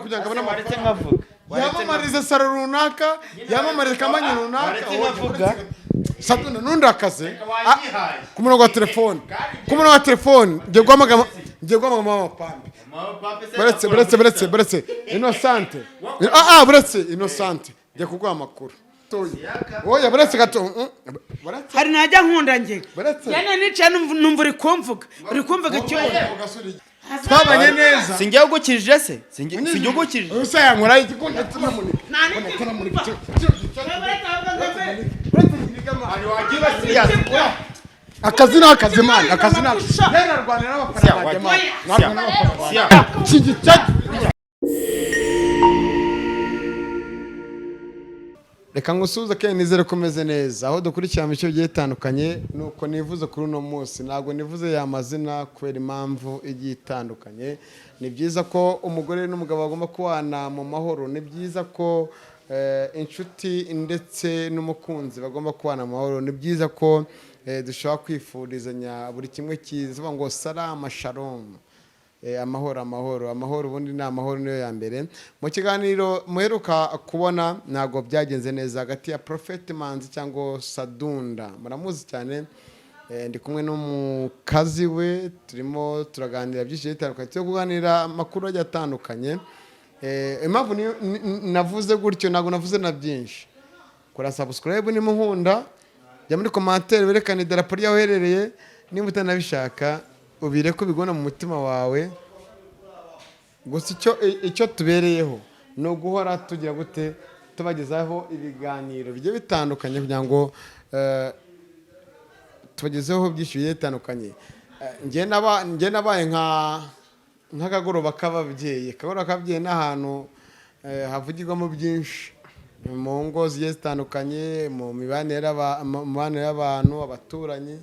kugira ngo abone Waretse amafaranga. nkavuga. Waretse Yamamarize salon runaka, yamamarize company runaka. Waretse nkavuga. Saduna, ntundakaze. Wayihaye. Ku murongo wa telefone, ku murongo wa telefone, ngiye guhamagara mama Pampe. Buretse, buretse, buretse, buretse, Innocente. Ah ah, buretse, Innocente, ngiye kuguha amakuru. Oya, buretse gato, buretse. Hari najya nkunda njye. Buretse. Njye nicaye numva uri kumvuga icyo. Twabanye neza. Sinjye ugukijije se? Sinjye ugukijije? Ubusa yankora igikunda turamunika. Nta Turamunika. Akazi ni akazi, man, akazi ni akazi. Rero arwanira n'amafaranga yanjye, man. Narwana n'amafaranga. Iki Reka ngusuhuze kandi nizere ko umeze neza aho dukurikira mu bice bigiye bitandukanye. Nuko nivuze kuri uno munsi, ntabwo nivuze ya mazina kubera impamvu igiye itandukanye. Ni byiza ko umugore n'umugabo bagomba kubana mu mahoro. Ni byiza ko inshuti ndetse n'umukunzi bagomba kubana mu mahoro. Ni byiza ko dushobora kwifurizanya buri kimwe cyiza, bavuga ngo salama, shalom. Amahoro, amahoro, amahoro. Ubundi ni amahoro, niyo ya mbere. Mu kiganiro muheruka kubona, ntabwo byagenze neza hagati ya Prophet Manzi cyangwa Sadunda, muramuzi cyane. Ndi kumwe n'umukazi we, turimo turaganira byinshi bitandukanye, turi kuganira amakuru agiye atandukanye. Impamvu navuze gutyo, ntabwo navuze na byinshi. Kora subscribe nimunkunda, jya muri commentaire werekane idarapo ryaho uherereye. Niba utanabishaka ubireke, ubigona mu mutima wawe gusa. Icyo tubereyeho ni uguhora tugira gute, tubagezaho ibiganiro bigiye bitandukanye kugira ngo tubagezeho byinshi bigiye bitandukanye. Njye nabaye nk'akagoroba k'ababyeyi. Akagoroba k'ababyeyi ni ahantu havugirwamo byinshi mu ngo zigiye zitandukanye, mu mibanire y'abantu, abaturanyi.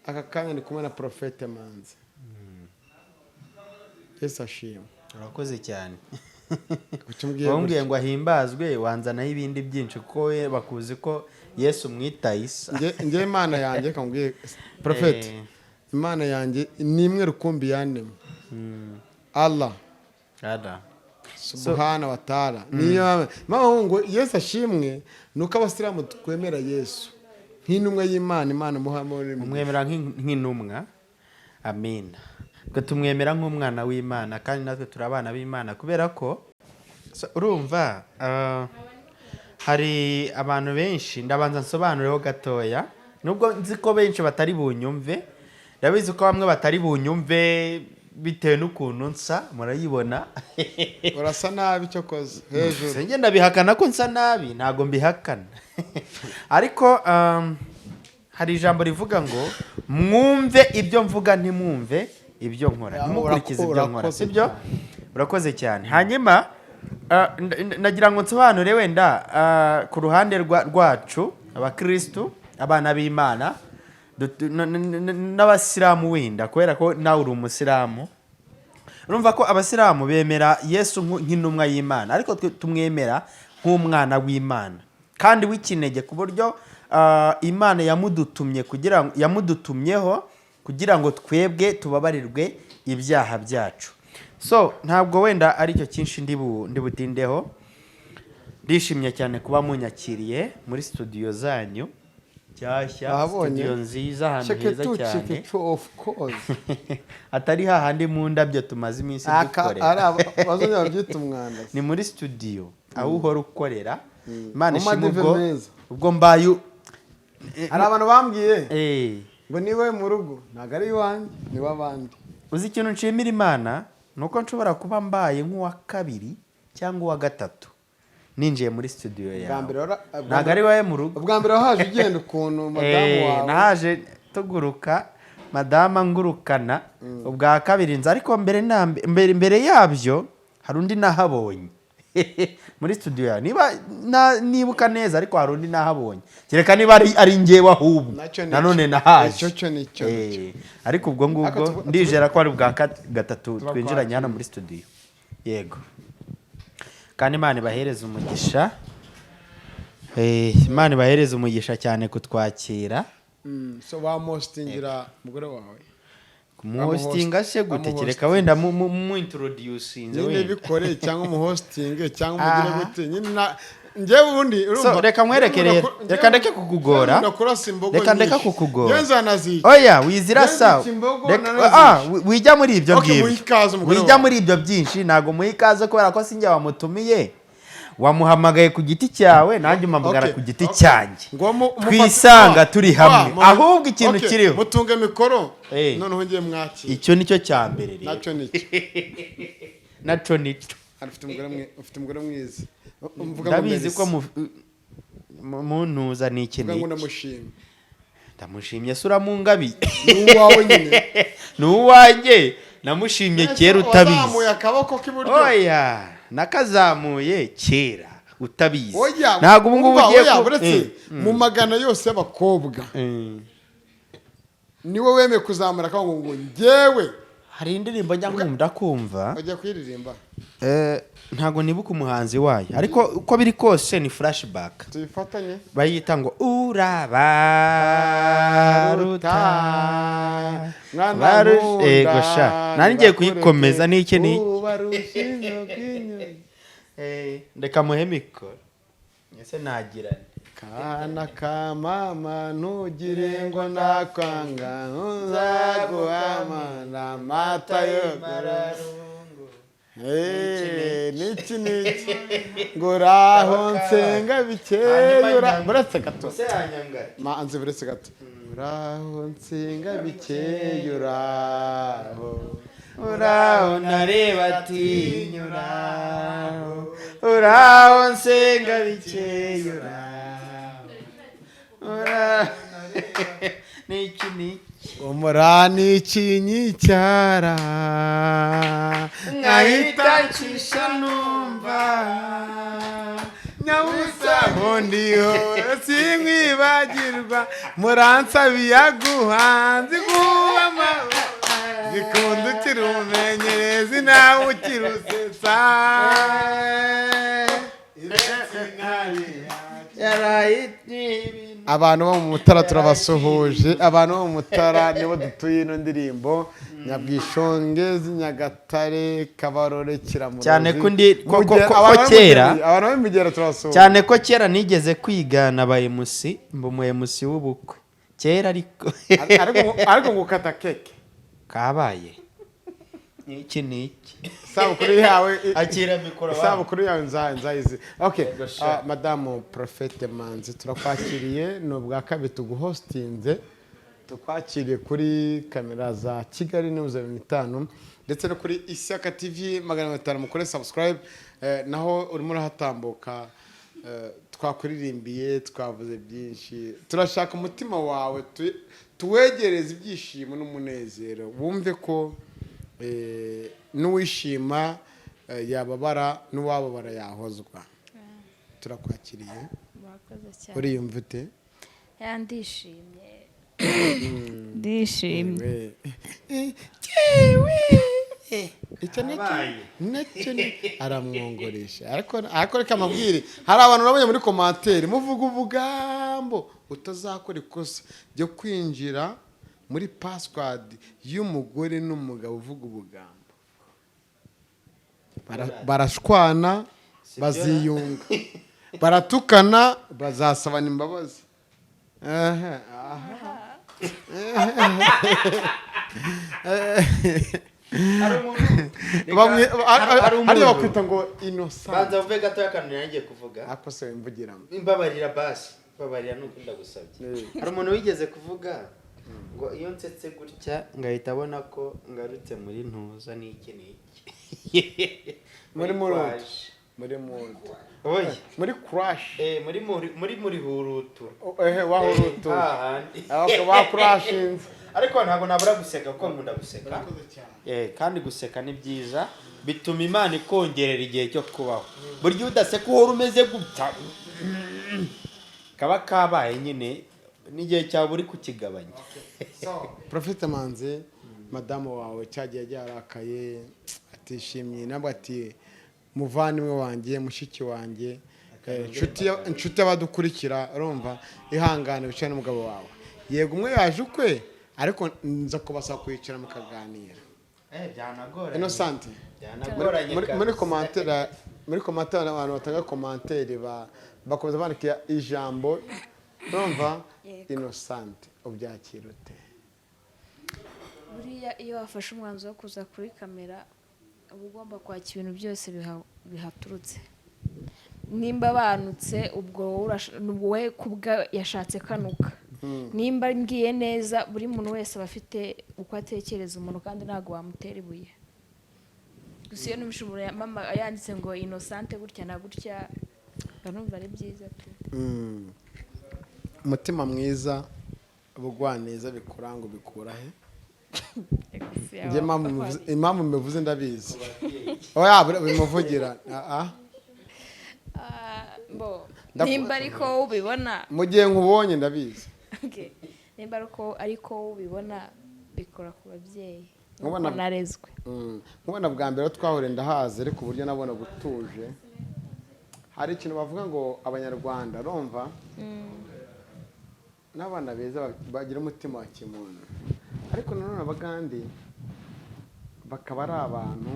Aka kanya ndi kumwe na Prophète Manzi. Yesu ashimwe. Urakoze cyane. Kuki umbwiye Wambwiye gutya? ngo ahimbazwe, wanzanaho ibindi byinshi kuko we bakuzi ko Yesu mwita Isa. Njye Imana yanjye, reka nkubwire, Prophète, Imana yanjye ni imwe rukumbi yandemye, Allah Ada. subhana wa taala. Niyo mpamvu ngo Yesu ashimwe, ni uko abasilamu twemera Yesu nk'intumwa y'Imana, Imana muhamuri. Umwemera nk'intumwa, amina. Twe tumwemera nk'umwana w'Imana, kandi natwe turi abana b'Imana kubera ko. So, urumva, hari abantu benshi, ndabanza nsobanureho gatoya, nubwo nzi ko benshi batari bunyumve. Ndabizi ko bamwe batari bunyumve bitewe n'ukuntu nsa, murayibona. Urasa nabi cyo koze hejuru. Sinjye ndabihakana ko nsa nabi, ntabwo mbihakana, ariko hari ijambo rivuga ngo mwumve ibyo mvuga, ntimwumve ibyo nkora, ntimukurikize ibyo nkora. Urakoze. Sibyo? Urakoze cyane. Hanyuma nagira ngo nsobanure wenda ku ruhande rwacu abakirisitu, abana b'Imana, n'abasilamu wenda, kubera ko nawe uri umusilamu. Urumva ko abasilamu bemera Yesu nk'intumwa y'Imana, ariko twe tumwemera nk'umwana w'Imana kandi w'ikinege, ku buryo Imana yamudutumye kugira ngo, yamudutumyeho kugira ngo twebwe tubabarirwe ibyaha byacu. So ntabwo wenda aricyo cyinshi ndi butindeho. Ndishimye cyane kuba munyakiriye muri studio zanyu nshyashya. Wahabonye? Studio nziza, ahantu heza Cheketu, cyane. cheketu, of course. Atari hahandi mu ndabyo tumaze iminsi dukorera. Ari bazongera babyita umwanda. Ni muri studio aho uhora ukorera. Imana Mu ishimwe. madive Ubwo meza. ubwo mbaye Hari abantu bambwiye ngo niwe mu rugo, ntabwo ari iwanjye, ni iw'abandi. Uzi ikintu nshimira Imana? Ni uko nshobora kuba mbaye nk'uwa kabiri cyangwa uwa gatatu ninjiye muri studio Bwa yawe. mbere Ntabwo ari wowe mu rugo. Ubwa mbere wahaje ugenda ukuntu madamu wawe. Nahaje tuguruka, madamu ngurukana. Ubwa kabiri nza, ariko mbere na mbere yabyo hari undi nahabonye muri studio yawe, niba nibuka neza, ariko hari undi nahabonye, kereka niba ari njyewe ahubwo. Nacyo ni Nanone cyo. nahaje. Icyo cyo ni cyo, ni cyo. Ariko ubwo ngubwo Ariko ndizera ko ari ubwa gatatu Turakwakira. twinjiranye hano muri studio. Yego, kandi Imana ibahereze umugisha. Imana ibahereze umugisha cyane kutwakira. So wamositingira umugore wawe. Kumuhostinga se gute? Bamuhost- Kereka wenda mu introducinze Nyine wenda. bikore cyangwa umuhostinge cyangwa umugire Aha. gute nyine njyewe ubundi So, urumva. reka nkwereke rero. Reka ndeke kukugora. Njyewe kurasa imbogo Reka ndeke nyinshi. kukugora. Njyewe nzanazica. Oya, wizirasa. Njyewe imbogo Reka- nanazica. ah, wijya muri ibyo Okay, ngibyo. muhe ikaze umugore Wijya wawe. muri ibyo byinshi, ntabwo muha ikaze kubera ko sinjye wamutumiye. Wamuhamagaye ku giti cyawe, nanjye umpamagara Okay, ku giti okay. cyanjye. Ngo Twisanga turi hamwe. Ahubwo ikintu Okay, kiriho. Mutunge mikoro. Eh. Noneho ngiye mwakira. Icyo nicyo cya mbere rero. Nacyo nicyo. Nacyo nicyo. Hari ufite umugore mwiza. Mvuga ngo Ndabizi merci. ko muntuza ni iki Mvuga ngo n'iki. ndamushima. Ndamushimye se uramungabiye? Ni uwawe nyine. Ni uwanjye, namushimye kera utabizi. Wazamuye akaboko k'iburyo. Oya, nakazamuye kera utabizi. Oya, Ntabwo ubu ngubu umva, ugiye oya, ku uretse mu magana yose y'abakobwa niwe wemeye kuzamura akaboko ngo njyewe. Hari indirimbo njya nkunda kumva. Bajya kuyiririmba. Ntabwo nibuka umuhanzi wayo, ariko uko biri kose ni flashback. Tuyifatanye. Bayita ngo urabaruta. Mwana nkunda, Ego sha, nari ngiye kuyikomeza n'iki n'iki. Ubarusha inzoga inyoni. Reka muhe mikoro, ese nagira nte? Kana ka mama, ntugire ngo nakwanga, ntuzaguhamana amata yo. Niki niki ngo uraho nsenga bikeye buretse gato. Ese yanyangara? Manzi, buretse gato. Uraho nsenga bikeye, uraho. Uraho ntareba atinya, uraho, uraho nsenga bikeye, uraho, uraho niki niki. Umurani ikinyicyara Nkahita ncisha numva. Nyabusa ndiho sinkwibagirwa, muransabiyaguhanzi guhama zikunda ukiri umumenyerezi nawe ukiri usetsa. Yaraye ibintu. Abantu bo mu Mutara turabasuhuje. Abantu bo mu Mutara nibo dutuye ino ndirimbo. Nyabwishongezi, Nyagatare, Kabarore, Kiramuruzi. Cyane ko ko kera- Abantu bo mu Mugera turabasuhuje. Cyane ko kera nigeze kwigana aba MC, mba umu MC w'ubukwe kera, ariko Ariko ngo ukata keke. Kabaye niki niki. Isabukuru yawe Akira mikoro. Isabukuru yawe nzayizi. Okay. Yego, sha. Madamu Prophète Manzi, turakwakiriye. Ni ubwa kabiri tuguhostinze, tukwakiriye kuri kamera za Kigali News 5 ndetse no kuri Ishyaka TV 500. Mukore subscribe. Naho urimo urahatambuka. Twakuririmbiye, twavuze byinshi. Turashaka umutima wawe tuwegereze ibyishimo n'umunezero, wumve ko n'uwishima yababara, n'uwababara yahozwa. Turakwakiriye. Murakoze cyane. Uriyumva ute? Yeah, ndishimye, ndishimye. Icyo nacyo ni aramwongoresha, ariko reka amabwire. Hari abantu nabonye muri commentaire muvuga ubugambo, utazakora ikosa ryo kwinjira muri password y'umugore n'umugabo uvuga ubugambo. Barashwana baziyunga, baratukana bazasabana imbabazi. Aha, aha. Hariya bakwita ngo innocent. Banza uve gato y'akantu ngiye kuvuga. Ako se wimvugiramo. Mbabarira basi, mbabarira nuko ndagusabye. Hari umuntu wigeze kuvuga ngo iyo nsetse gutya ngahita abona ko ngarutse muri ntuza n'iki n'iki. Muri murutu. Kwaje. Muri murutu. Oya. Muri crash. Muri hurutu. Ehe, wahurutu. Hahandi. Okay, wakurashinze. Ariko ntabwo nabura guseka kuko nkunda guseka. Kandi guseka ni byiza, bituma Imana ikongerera igihe cyo kubaho. Burya udaseka uhora umeze gutya, kaba kabaye nyine n'igihe cyawe uri kukigabanya. Prophète Manzi, madamu wawe cyagiye yarakaye, atishimye, nabwo ati muvandimwe wanjye, mushiki wanjye, inshuti y'abadukurikira, urumva, ihangane wicare n'umugabo wawe. Yego, umwe yaje ukwe. Ariko nza kubasaba kwicara mukaganira. Byanagoranye. Innocent, Byanagoranye muri kabisa. Commentaire abantu batanga commentaire bakomeza bandika ijambo, urumva? Yego. Innocent, ubyakira ute? Buriya iyo wafashe umwanzuro wo kuza kuri kamera, uba ugomba kwakira ibintu byose bihaturutse. Nimba banutse, ubwo wowe ubwo we kubwa yashatse kanuka. Nimba ngiye neza, buri muntu wese aba afite uko atekereza umuntu, kandi ntabwo wamutera ibuye. Gusa iyo numvise umuntu mama yanditse ngo Innocente gutya na gutya, mba numva ari byiza pe. Umutima mwiza, ubugwaneza bikuranga ubikura he? Njye impamvu mbivuze ndabizi. Oya, bimuvugira. Ah, ah. Ah, bo nimba ariko ubibona. Mu gihe nkubonye ndabizi. Okay. Nimba ariko ubibona, bikora ku babyeyi. Nkubona- Nuko narezwe. Nkubona bwa mbere aho twahuriye ndahazi, ariko uburyo nabona gutuje, hari ikintu bavuga ngo Abanyarwanda, urumva, n'abana beza bagira umutima wa kimuntu, ariko nanone Abagande bakaba ari abantu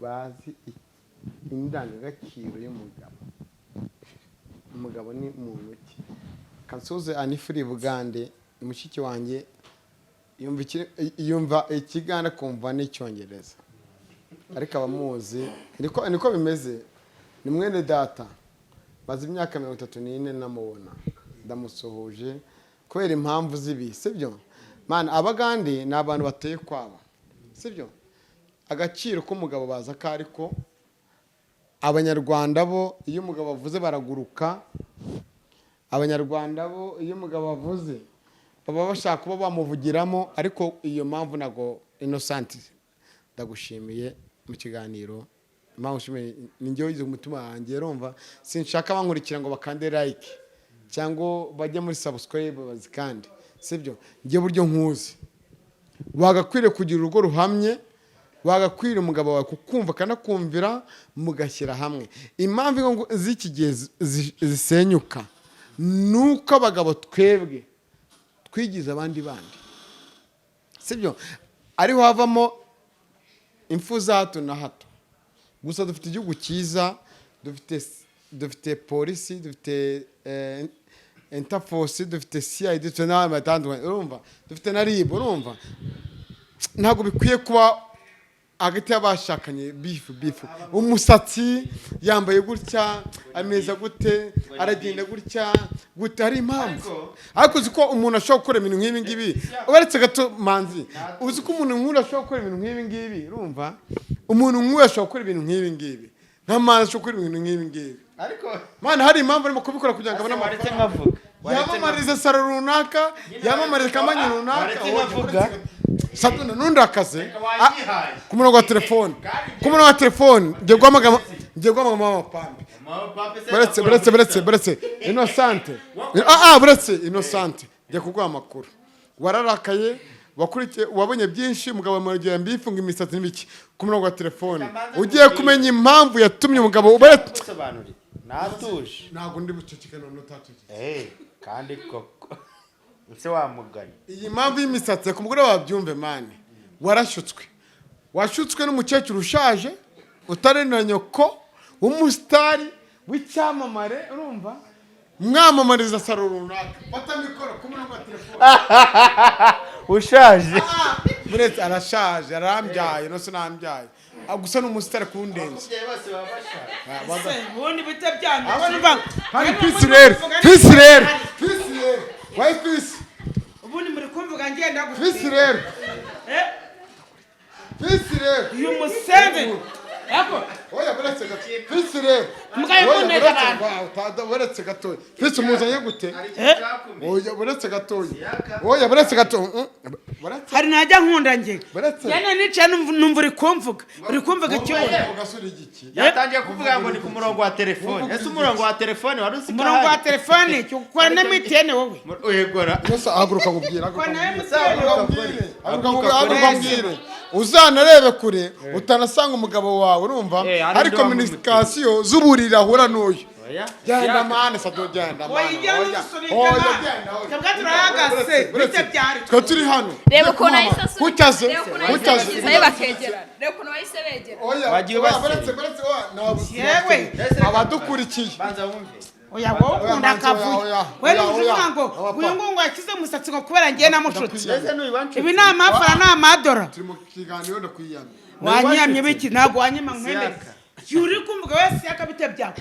bazi indangagaciro y'umugabo. Umugabo ni muntu ki? Kansuze Anifuri Bugande, ni mushiki wanjye, yumva Ikigande akumva n'Icyongereza, ariko abamuzi niko bimeze. Ni mwene data, maze imyaka 34 namubona. Ndamusuhuje kubera impamvu z'ibi, sibyo? Mana, Abagande ni abantu bateye kwabo, sibyo? Agaciro k'umugabo baza ko, ariko Abanyarwanda bo iyo umugabo avuze baraguruka. Abanyarwanda bo iyo umugabo avuze baba bashaka kuba bamuvugiramo. Ariko iyo mpamvu ntabwo. Innocent, ndagushimiye mu kiganiro. Impamvu nshimiye ni njyewe uyize umutima wanjye, urumva? Sinshaka bankurikira ngo bakande like cyangwa bajye muri subscribe bazikande, sibyo? Njye buryo nkuzi, wagakwiriye kugira urugo ruhamye, wagakwiriye umugabo wawe kukumva akanakumvira, mugashyira hamwe. Impamvu ingo z'iki gihe zisenyuka ni uko abagabo twebwe twigize abandi bandi, sibyo? Ariho havamo impfu za hato na hato. Gusa dufite igihugu cyiza, dufite polisi, dufite interforce, dufite CID, dufite n'abandi batandukanye, urumva? Dufite na RIB, urumva? Ntabwo bikwiye kuba hagati y'abashakanye beef beef, umusatsi yambaye gutya, ameza gute, aragenda gutya gute, hari impamvu. Ariko uzi ko umuntu ashobora gukora ibintu nk'ibi ngibi? Uretse gato, Manzi, uzi ko umuntu nk'uyu ashobora gukora ibintu nk'ibi ngibi? Urumva, umuntu nk'uyu ashobora gukora ibintu nk'ibi ngibi, nka Manzi ashobora gukora ibintu nk'ibi ngibi. Ariko Mana, hari impamvu arimo kubikora kugira ngo abone waretse amafaranga. nkavuga. Waretse. Yamamarize salon runaka, yamamarize company runaka. Waretse nkavuga. Saduna, ntundakaze. Wanyihaye. Ku murongo wa telefone, ku murongo wa telefone, ngiye guhamagara mama Pampe. Buretse, buretse, buretse, buretse, Innocente. Ah ah, buretse, Innocente, ngiye kuguha amakuru. Wararakaye, wakurikiye, wabonye byinshi. Umugabo wamugira mbifunga imisatsi n'ibiki. Ku murongo wa telefone ugiye kumenya impamvu yatumye umugabo Gusobanurira natuje. Ntabwo ndi buceceke none utaceceke. Kandi koko ese wamugani. Iyi mpamvu y'imisatsi ku mugore wabyumve, man, warashutswe, washutswe n'umukecuru ushaje utari na nyoko, w'umusitari w'icyamamare, urumva? Mwamamariza salon runaka. Fata mikoro ku murongo wa telefone. Ushaje. Buretse, arashaje, arambyaye, no sinambyaye. Ah, gusa ni umusitari kundenza. Bose baba bashaje. Ubundi bite byanyu? Kandi peace rero, peace rero, peace rero, wayi peace. Ubundi muri kumvuga ngenda gute? Peace rero. Eh? Peace rero. Uyu musenze ariko. Oya, buretse gato, peace rero. Mugaye Oya, muneza buretse abantu. Buretse gatoya, peace umuzanye gute? Eh? Oya, buretse gatoya, oya, buretse gato, buretse. Hari najya nkunda njye. Buretse. Yana nicaye numva uri kumvuga ikibuno. Ugasura igiki? Yatangiye kuvuga ngo ni ku murongo wa telefone. Ese umurongo wa telefone wari uzi ko Umurongo wa ahari? telefone ukora na MTN wowe. Uyegora. Yose, haguruka nkubwire, haguruka Ukora na nkubwire. MTN. Haguruka nkubwire, haguruka nkubwire, uzanarebe kure utanasanga umugabo wawe, urumva? Eh, hari Hari undi communication z'uburiri ahura n'uyu. Oya. Genda mani, Sadu, genda Oya, mani. ijya Oya, n'usunika oya, mani. genda, oya. Twebwe turahagaze, Uretse, bite byari. twe turi hano. Reba ukuntu ahise asunika. Kucyaze, Reba ukuntu ahise kucyaze. abagizayo bakegerana. Reba ukuntu bahise begerana. Oya, Wagiye oya, ubasenya. buretse, buretse, oya, ntabwo Yewe. abadukurikiye. Banza wumve. Oya, wowe ukunda Oya, akavuyo. oya, We oya, n'ubu oya. uvuga ngo Oya, uyu nguyu ngo yakize umusatsi ngo kubera ngiye namushutse. Ese n'uyu Ibi ni amafara, ni amadora. Turi mu kiganiro, ndakwiyamye. Wanyamye biki? Ntabwo wanyima nkwemere. Siyaka. Uri kumvuga wese yakabite byawe.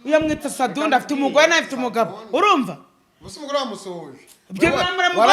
Uyo mwita Sadunda afite umugore nawe afite umugabo, urumva? Gusa umugore wamusohoje. Ibyo biramura mugore.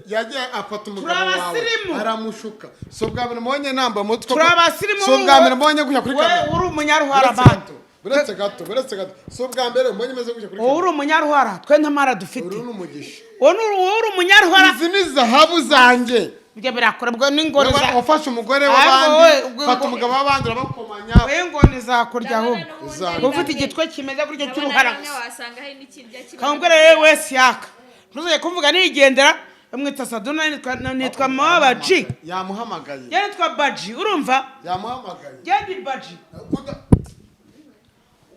Yagiye afata umugabo Turi wawe abasirimu. aramushuka. Si ubwa mbere mbonye namba mutwe. Turi abasirimu. Si ubwa mbere mbonye gutya kuri We kamera. uri umunyaruhara Buretse bandi. gato, buretse gato, buretse gato. Si ubwa mbere mbonye meze gutya kuri Wowe uri kamera. umunyaruhara, twe ntamara dufite. Uru ni umugisha. Wowe uri umunyaruhara. Izi ni zahabu zanjye. Ibyo birakorwa n'ingoro za Wafashe umugore Ahubwo w'abandi, wowe, fata umugabo w'abandi urabakomanya. We ngoni zakurya ahubwo. Izanjye. Ufite igitwe kimeze gutya cy'uruhara gusa. Wasanga hari n'ikindi kiba. Kambwira rero wese yaka ntuzajye kuvuga nigendera. Bamwita Saduna, nitwa mama Baji. Yamuhamagaye. Njye nitwa Baji, urumva? Yamuhamagaye. Njye ndi Baji.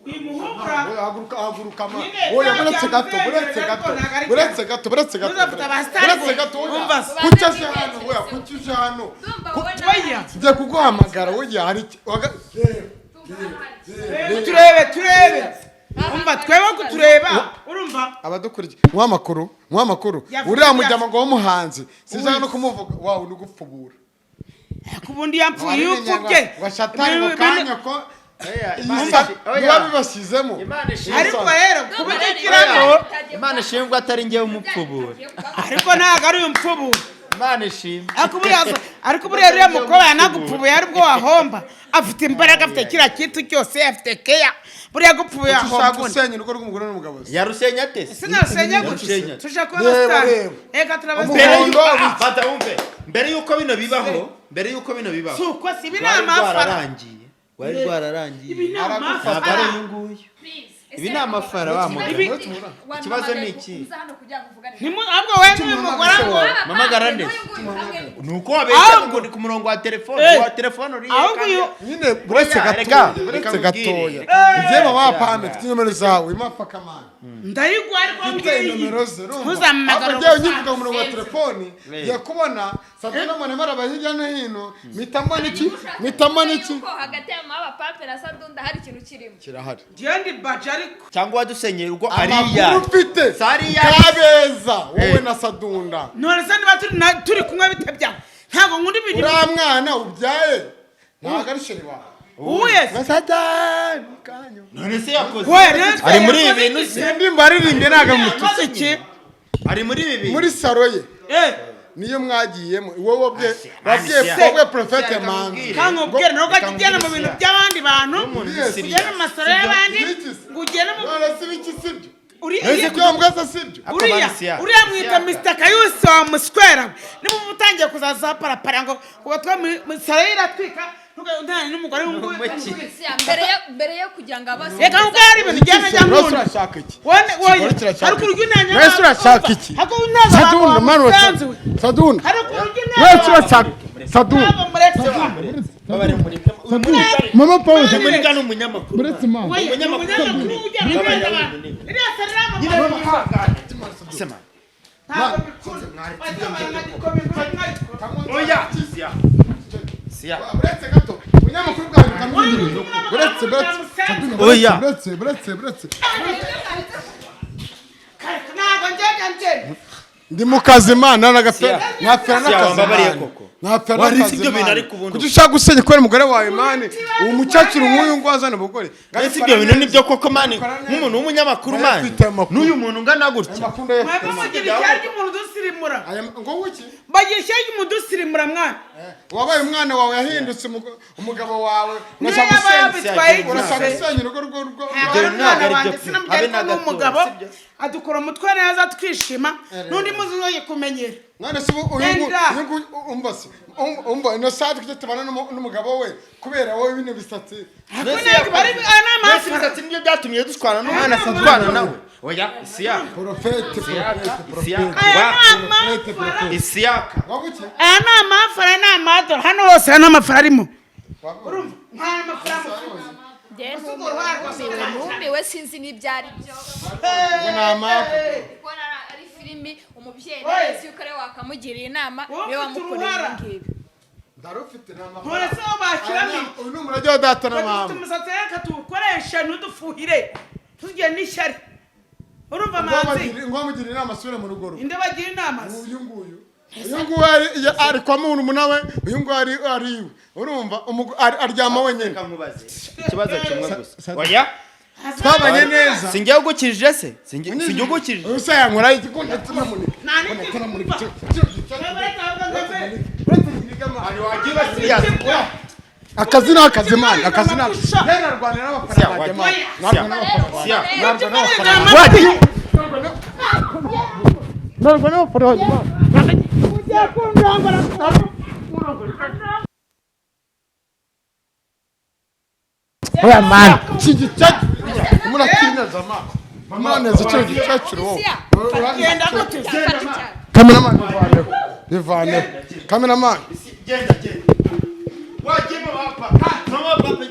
Uyu muhumura. Oya, haguruka, haguruka ma. Nyine, Oya, nta buretse gato, cyamuzengere, buretse ariko gato, ntabwo ari buretse gato, buretse gato. Ntuzafite abasitari Buretse gato, oya. Umva se. Kuki aje hano, oya, kuki uje hano? Ndumva wowe nawe. Oya. Ngiye kuguhamagara, oya, hari reba. Turebe, turebe, umva, twebwe kutureba, urumva? Abadukurikiye, muha amakuru, muha amakuru. Yavuze Uriya ibya- mujyama ngo w'umuhanzi, sinshaka no kumuvuga, wawe uri gupfubura. Ku bundi yapfuye, iyo upfubye Ngo shatani ngo kanya ko Oya, iyi Imana oya. niba bibashyizemo. Imana ishimwe. Ariko rero Ndumva rero kubigikiramo. Imana ishimwe atari njyewe umupfubura. Ariko ntabwo ari uyu mupfubura. Imana ishimwe. Ariko buriya uriya mukobwa yanagupfubuye aribwo wahomba. Afite imbaraga, afite kiriya kintu cyose, afite keya. Buriya gupfubuye Kuki ushaka wahomba. gusenya urugo rw'umugore n'umugabo se? Yarusenya ate se? Sinarusenya gutya. Yarusenya. Tuje kuba Reba, abasitari. reba. Reka Mbere turabasitari. yuko Umuhondo. banza wumve. Mbere yuko bino bibaho, mbere yuko bino bibaho. Si uko si ibi ni Rwari amafara. rwararangiye. Rwari rwararangiye. Ibi ni Aragufata. Ntabwo ari amafara. uyu nguyu. Ibi ni amafara wa mugabo. Ikibazo ni iki? Ahubwo we n'uyu mugore ngo Mpamagara nde? Ni uko wabeshya ngo ni ku murongo wa telefone, Eh. wa telefone uri Ahubwo uyu Nyine buretse Oya, gatoya, reka, buretse reka gatoya. nkubwire. Njye mama pampe mfite nomero zawe, imafaka mani. Ndayiguha, ariko Mfite ngiyi nomero ze, urumva? Ntuzamamagare. Ahubwo njyewe nkivuga mu murongo wa telefoni, ngiye kubona Sabine mbona maraba hirya no hino, mpita mbona iki? Mpita mbona iki? Yuko hagati ya mama Pape na Sadunda hari ikintu kirimo. Kirahari. Njyewe ndi Baji ariko. Cyangwa wadusenyeye urugo Amakuru ariya. mfite, Sariya. Kabeza, wowe Eh. na Sadunda. None se niba turi kumwe bite byawe? Ntabwo nkunda ibintu. Uriya mwana ubyaye ntabwo ari chéri wawe. Uwuye se? Satani kanyo. None se yakoze. We, none se Ari muri ibi yakoze bintu iki? se? Indirimbo aririmbye ntabwo ari Yakoze mututsi. iki? Ari muri ibi bintu. Muri saro ye Eh, niyo mwagiyemo, wowe wabwiye Siya. wabwiye Prophète Siya, Manzi. reka Kankubwire nuko Reka ugenda mu nkubwire bintu Siya. by'abandi bantu, N'umuntu Yes. uri ugenda mu masaro y'abandi, Ibiki se? ngo ugende mu None si ibiki sibyo? uri Ese ibyo mbwese sibyo? uriya Akabandi Siya. uriya mwita Siya. Mr Kayusi wa muswera we. Niba uba utangiye kuzaza parapara ngo ngo twa muri saro ye iratwika ntane n'umugore w'unguyu. Mbere yo kugira ngo abase. Reka nubwo hari ibintu ugenda njya Wese nkunda. urashaka iki? Wone woye Ikigore kirashaka ariko iki? urujya unanya. Wese urashaka iki? Ariko unaza. Sadunda, mani wa Sadunda. Ariko urujya Wese urashaka Sadunda. Ntabwo muretse. Babari muri Mama Paul, muri ni umunyamakuru. buretse mama. Oya, Umunyamakuru. umunyamakuru ujya kurenza abantu. Iriya saro iramamaza. Sema. Ntabwo bikunda. Bajya baranagikoma. Oya. Siya. Siya. Buretse gato. Umunyamakuru bwawe bukamwinjirira. Buretse, buretse. Sadunda, Oya. buretse, buretse, buretse. Ntabwo njyajya njye. Ndi mu kazi mana nagapera. Siya. Ntapfera Siya, n'akazi wambabariye mani. koko. Ntapfera Wari n'akazi uzi ibyo bintu mani. ariko ubundi. Kuki ushaka gusenya kubera umugore wawe mani? Uwo mukecuru nk'uyu ngo azana ubugore. Mbese ibyo bintu nibyo koko mani, nk'umuntu w'umunyamakuru mani, Afite amakuru. n'uyu muntu ungana gutya. Amakuru ndayafite, Mwebwe mani. mugira ishyari ry'umuntu udusirimura. Ngo wiki? Bagira ishyari ry'umuntu udusirimura mwana. Wabaye umwana wawe yahindutse umugabo wawe. Niyo Urashaka yaba gusenya. yabitwaye iki Urashaka se? gusenya urugo rwo rwo. Ntabwo ari bintu ntabwo umwana ari byo wanjye pe. sinamubyara, Habe na ariko ni gato, umugabo sibyo? adukora umutwe neza twishima n'undi munsi uzoye kumenyera. None se ubu uyu Enda. nguyu umva se umva ino saa tujya tubana n'umugabo we kubera wowe bino bisatsi. Ariko ntabwo bari aya ni Mbese amafara. ibisatsi nibyo byatumye dushwana n'umwana Aya ni dushwana nawe. Oya, Isiya. Porofete, porofete, Isiyaka. Aya ni porofete, amafara. porofete. Isiyaka. Wabuki? Aya ni amafara, aya ni amadora, hano hose aya ni amafara arimo. Wabuki? Urumva nta mafaranga ufite. Njye ntumiwe, ntumiwe, sinzi n'ibyo ari byo. Ngo ni amaka. Kuko ari filimi, umubyeyi Oye. nawe yuko ariwe wakamugiriye inama, Wowe niwe ufite wamukoreye uruhara. ibi ngibi. Ndarufite, ni Ntore amafaranga. se wo bashyiramo iki? Uyu ni umurage wa data na Dufite mama. umusatsi, reka tuwukoreshe, ntudufuhire, tugire n'ishyari. Urumva, Manzi? Ngo bamugira inama asubire mu rugo rwe. Inde bagira inama se? Uyu nguyu ari kwa murumuna we, uyu nguyu ari iwe. Urumva, aryama wenyine. Reka nkubaze ikibazo kimwe gusa. Oya. Twabanye neza. Sinjye ugukijije se? Sinjye ugukijije? Uyu se yankora igikunda tunamunika. Nta n'ikindi. Akazi ni akazi, man, akazi ni akazi. Rero arwanira n'amafaranga yanjye, man. Siya. Narwana n'amafaranga. Siya. Narwana n'amafaranga. Wagiye. Narwana n'amafaranga yanjye, man. Ugiye kundongora. Oya man, iki gikecuru murakineza man, muraneza kino gikecuru wowe. Genda gute? Cameraman, bivaneho, bivaneho, cameraman. Genda, genda. Wagiye, mama, papa, mama, papa.